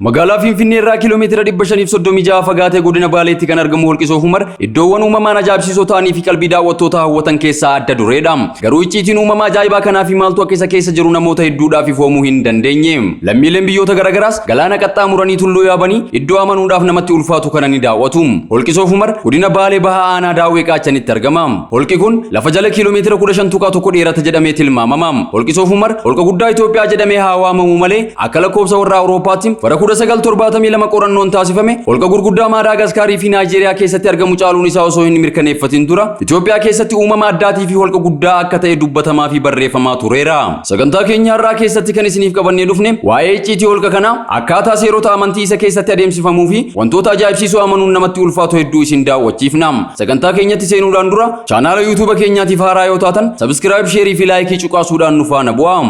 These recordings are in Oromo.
Magaalaa Finfinnee irraa kiiloomeetira 536 fagaatee godina Baaleetti kan argamu Holqi Soofumar iddoowwan uumamaan ajaa'ibsiisoo ta'anii fi qalbii daawwattootaa hawwatan keessaa adda dureedha. Garuu icciitiin uumamaa ajaa'ibaa kanaa fi maaltu akka isa keessa jiru namoota hedduudhaaf ifoomuu hin dandeenye. Lammiileen biyyoota garaagaraas galaana qaxxaamuranii tulluu yaabanii iddoo amanuudhaaf namatti ulfaatu kana ni daawwatu. Holqi Soofumar godina Baalee Bahaa Aanaa Daawwee Qaachanitti argama. Holqi kun lafa jala kiiloomeetira 15.1 dheerata jedhamee tilmaamama. Holqi Soofumar holqa guddaa Itoophiyaa jedhamee haa waamamu malee akka lakkoofsa warra Awurooppaatti bara 1972 qorannoon taasifame holqa gurguddaa Maadaagaskaarii fi Naayijeeriyaa keessatti argamu caaluun isaa osoo hin mirkaneeffatin dura Itoophiyaa keessatti uumama addaatii fi holqa guddaa akka ta'e dubbatamaa fi barreeffamaa tureera. Sagantaa keenya har'aa keessatti kan isiniif qabannee dhufne waa'ee icciitii holqa kanaa, akkaataa seerota amantii isa keessatti adeemsifamuu fi wantoota ajaa'ibsiisoo amanuun namatti ulfaatu hedduu isin daawwachiifna. Sagantaa keenyatti seenuudhaan dura chaanaala YouTube keenyaatiif haaraa yoo taatan subscribe, share fi like cuqaasuudhaan nu faana bu'aa.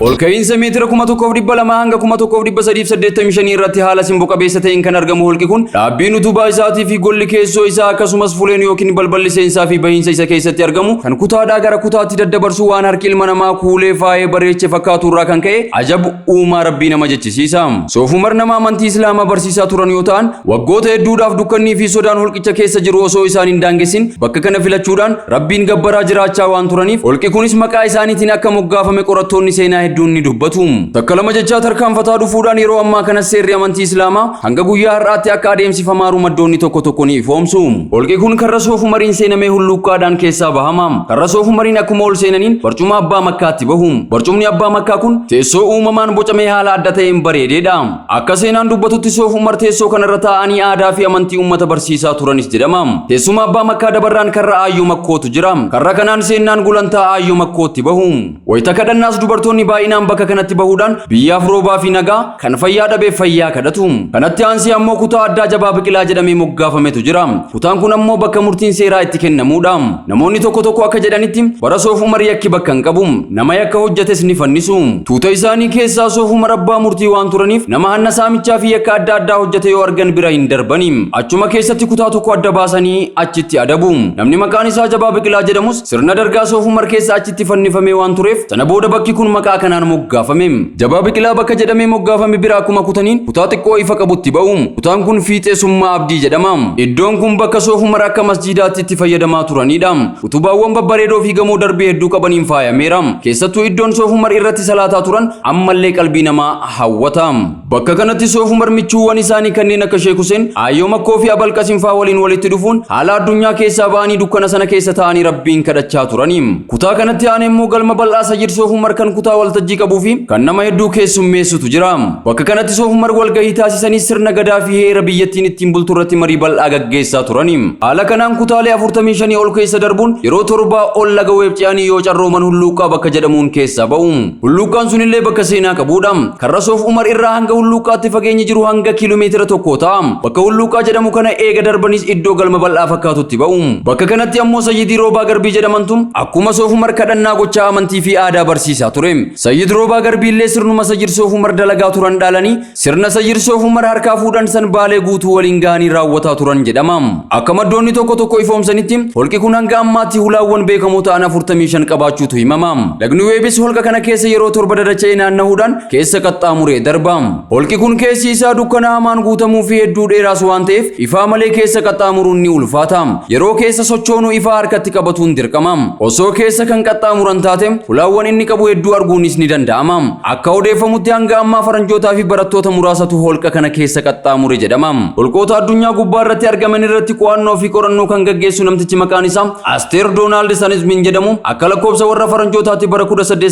Olka'iinsa meetira 1200 hanga 1385 irratti haala simbo qabeessa ta'een kan argamu holqi kun dhaabbiin utubaa isaatii fi golli keessoo isaa akkasumas fuleen yookiin balballi seensaa fi bahiinsa isa keessatti argamu kan kutaadhaa gara kutaatti daddabarsu waan harki ilma namaa kuulee faayee bareeche fakkaatu irraa kan ka'e ajab uumaa rabbii nama jechisiisa. Soofumar nama amantii Islaamaa barsiisaa turan yoo ta'an waggoota hedduudhaaf dukkannii fi sodaan holqicha keessa jiru osoo isaan hin daangessin bakka kana filachuudhaan rabbiin gabbaraa jiraachaa waan turaniif holqi kunis maqaa isaaniitiin akka moggaafame qorattoonni seenaa hedduun ni dubbatu. Takka lama jechaa tarkaanfataa dhufuudhaan yeroo ammaa kanas seerri amantii Islaamaa hanga guyyaa har'aatti akka adeemsifamaaru maddoonni tokko tokko ni ifoomsu. Holqi kun karra Soofumariin seenamee hulluuqqaadhaan keessaa bahama. Karra Soofumariin akkuma ol seenaniin barcuma Abbaa Makkaatti bahu. Barcumni Abbaa Makkaa kun teessoo uumamaan bocamee haala adda ta'een bareedeedha. Akka seenaan dubbatutti Soofumar teessoo kanarra taa'anii aadaa fi amantii uummata barsiisaa turanis jedhama. Teessuma Abbaa Makkaa dabarraan karra Aayyoo Makkootu jira. Karra kanaan seennaan gulantaa Aayyoo Makkootti bahu. Wayita kadhannaas dubartoonni baay'inaan bakka kanatti bahuudhaan biyyaaf roobaa fi nagaa kan fayyaa dhabeef fayyaa kadhatu. Kanatti aansee ammoo kutaa addaa Jabaa Biqilaa jedhamee moggaafametu jira. Kutaan kun ammoo bakka murtiin seeraa itti kennamuudha. Namoonni tokko tokko akka jedhanitti bara Soofumar yakki bakka hin qabu. Nama yakka hojjetes ni fannisu. Tuuta isaanii keessaa Soofumar abbaa murtii waan turaniif nama hanna saamichaa fi yakka adda addaa hojjete yoo argan bira hin darbani. Achuma keessatti kutaa tokko adda baasanii achitti adabu. Namni maqaan isaa Jabaa Biqilaa jedhamus sirna dargaa Soofumar keessa achitti fannifamee waan tureef sana booda bakki kun maqaa kanaan moggaafame. Jabaa Biqilaa bakka jedhamee moggaafame bira akkuma kutaniin kutaa xiqqoo ifa qabutti ba'u. Kutaan kun Fiixee Summaa Abdii jedhama. Iddoon kun bakka Soofumar akka masjiidaatti itti fayyadamaa turanidha. Utubaawwan babbareedoo fi gamoo darbii hedduu qabaniin faayameera. Keessattuu iddoon Soofumar irratti salaataa turan ammallee qalbii namaa hawwata. Bakka kanatti Soofumar michuuwwan isaanii kanneen akka Sheek Huseen, Aayyoo Makkoo fi Abalqasim fa'aa waliin walitti dhufuun haala addunyaa keessaa ba'anii dukkana sana keessa taa'anii rabbiin kadhachaa turani. Kutaa kanatti aanee immoo galma bal'aa Sayyid Soofumar kan kutaa waltajjii qabuu fi kan nama hedduu keessummeessutu jira. Bakka kanatti Soofumar walgahii taasisanii sirna gadaa fi heera biyyattiin ittiin bultu irratti marii bal'aa gaggeessaa turani. Haala kanaan kutaalee 45 ol keessa darbuun yeroo 7 ol laga Weeb ce'anii yoo carrooman Hulluuqqaa bakka jedhamuun keessaa ba'u. Hulluuqqaan sunillee bakka seenaa qabuudha. Karra Soof Umar irraa hanga Hulluuqqaatti fageenyi jiru hanga kiiloomeetira 1 ta'a. Bakka Hulluuqqaa jedhamu kana eega darbanis iddoo galma bal'aa fakkaatutti ba'u. Bakka kanatti ammoo Sayyidii Roobaa Garbii jedhamantu akkuma Soof Umar kadhannaa gochaa amantii fi aadaa barsiisaa ture. Sayyid Roobaa Garbii illee sirnuma Sayyid Soof Umar dalagaa turan dhaalanii sirna Sayyid Soof Umar harkaa fuudhan san Baalee guutuu waliin gahanii raawwataa turan jedhama. Akka maddoonni tokko tokko ifoomsanitti holqi kun hanga ammaatti hulaawwan beekamoo ta'an 45 qabaachuutu himama. Lagni Weebis holqa kana keessa yeroo 7 dadacha'ee naannahuudhaan keessa qaxxaamuree darba. Holqi kun keessi isaa dukkana hamaan guutamuu fi hedduu dheeraas waan ta'eef ifaa malee keessa qaxxaamuruun ni ulfaata. Yeroo keessa sochoonu ifaa harkatti qabatuun dirqama. Osoo keessa kan qaxxaamuran taate hulaawwan inni qabu hedduu arguunis ni danda'ama. Akka odeeffamutti hanga ammaa faranjootaa fi barattoota muraasatu holqa kana keessa qaxxaamure jedhama. Holqoota addunyaa gubbaa irratti argaman irratti qo'annoo fi qorannoo kan gaggeessu namtichi maqaan isaa Asteer Doonaald Sanismin jedhamu akka lakkoofsa warra faranjootaatti bara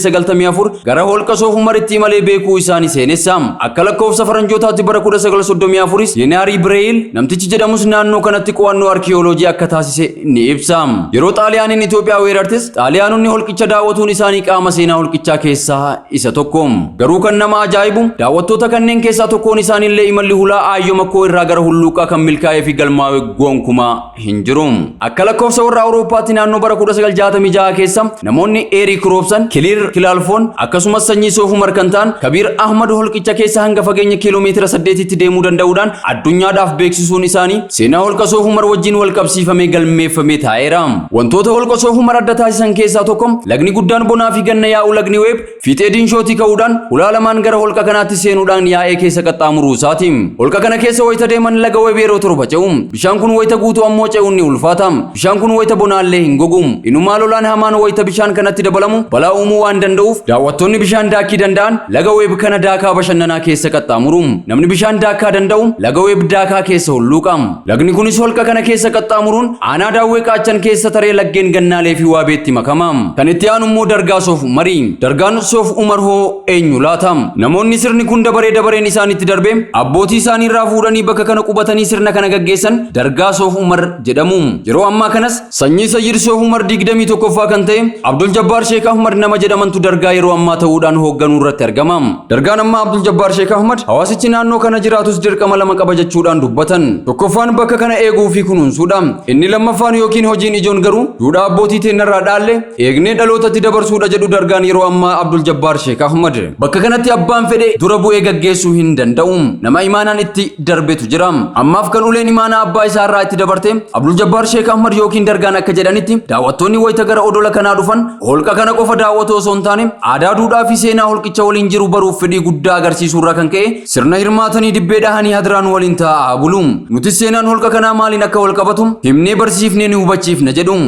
1894 gara holqa Soofumaritti imalee beekuu isaa ni seenessa. Akka lakkoofsa faranjootaatti bara 1934 Yeenaarii Bireeyil namtichi jedhamus naannoo kanatti qo'annoo arkiyooloojii akka taasise ni ibsa. Yeroo Xaaliyaaniin Itoophiyaa weerartes Xaaliyaanonni holqicha daawwatuun isaanii qaama seenaa holqichaa keessaa keessaa isa tokko. Garuu kan nama ajaa'ibu daawwattoota kanneen keessaa tokkoon isaaniillee imalli hulaa Aayyoo Makkoo irraa gara Hulluuqaa kan milkaa'ee fi galmaa'e gonkumaa hin jiru. Akka lakkoofsa warra Awurooppaatti naannoo bara 1966 keessa namoonni Eric Roobsan, Kiliir Kilaalfoon akkasumas sanyii Soof Umar kan ta'an Kabiir Ahmad holqicha keessa hanga fageenya kiiloomeetira 8tti deemuu danda'uudhaan addunyaadhaaf beeksisuun isaanii seenaa holqa Soof Umar wajjin wal qabsiifamee galmeeffamee taa'eera. Wantoota holqa Soof Umar adda taasisan keessaa tokko lagni guddaan bonaa fi ganna yaa'u lagni Weeb fiixee Dinshootii ka'uudhaan hulaa lamaan gara holqa kanaatti seenuudhaan yaa'ee keessa qaxxaamuruu isaati. Holqa kana keessa wayita deeman laga Weeb yeroo 7 ce'u. Bishaan kun wayita guutuu ammoo ce'uun ni ulfaata. Bishaan kun wayita bonaallee hin gogu. Inumaa lolaan hamaan wayita bishaan kanatti dabalamu balaa uumuu waan danda'uuf daawwattoonni bishaan daakii danda'an laga Weeb kana daakaa bashannanaa keessa qaxxaamuru. Namni bishaan daakaa danda'u laga Weeb daakaa keessa hulluuqa. Lagni kunis holqa kana keessa qaxxaamuruun aanaa Daawwee Qaachan keessa taree laggeen Gannaalee fi Waabeetti makama. Kan itti aanu immoo Dargaa Soof Umari. Dargaan Soof Umar hoo eenyu laata? Namoonni sirni kun dabaree dabareen isaanitti darbe abbootii isaanii irraa fuudhanii bakka kana qubatanii sirna kana gaggeessan Dargaa Soof Umar jedhamu. Yeroo ammaa kanas sanyii Sayyid Soof Umar 21ffaa kan ta'e Abdul Jabbaar Sheek Ahmad nama jedhamantu dargaa yeroo ammaa ta'uudhaan hoogganuu irratti argama. Dargaan ammaa Abdul Jabbaar Sheek Ahmad hawaasichi naannoo kana jiraatus dirqama lama qaba jechuudhaan dubbatan. Tokkoffaan bakka kana eeguu fi kunuunsuudha. Inni lammaffaan yookiin hojiin ijoon garuu duudhaa abbootii teennarraa dhaalle eegnee dhalootatti dabarsuudha jedhu dargaan yeroo ammaa Abdul Jabbaar Sheek Ahmad. Bakka kanatti abbaan fedhe dura bu'ee gaggeessuu hin danda'u. Nama imaanaan itti darbetu jira. Ammaaf kan uleen imaanaa abbaa isaarraa itti dabarte Abdul Jabbaar Sheek Ahmad yookiin dargaan akka jedhanitti daawwattoonni wayita gara odola kanaa dhufan holqa kana qofa daawwatu osoo hin taane aadaa, duudhaa fi seenaa holqicha waliin jiru baruuf fedhii guddaa agarsiisuurraa kan ka'e sirna hirmaatanii dibbee dhahanii hadiraan waliin taa'aa bulu. Nutis seenaan holqa kanaa maaliin akka wal qabatu himnee barsiifnee ni hubachiifna jedhu.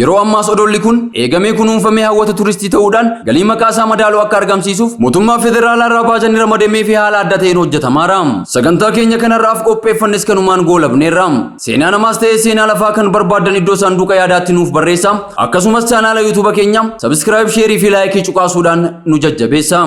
Yeroo ammaas odolli kun eegamee kunuunfamee hawwata turistii ta'uudhaan galii maqaa isaa madaaluu akka argamsiisuuf mootummaa federaalaa irraa baajanni ramadamee fi haala adda ta'een hojjetamaara. Sagantaa keenya kanarraaf qopheeffannes kanumaan goolabneerra. Seenaa namaas ta'ee seenaa lafaa kan barbaaddan iddoo saanduqa yaadaatti nuuf barreessa. Akkasumas chaanaala YouTube keenya subscribe, share fi like cuqaasuudhaan nu jajjabeessa.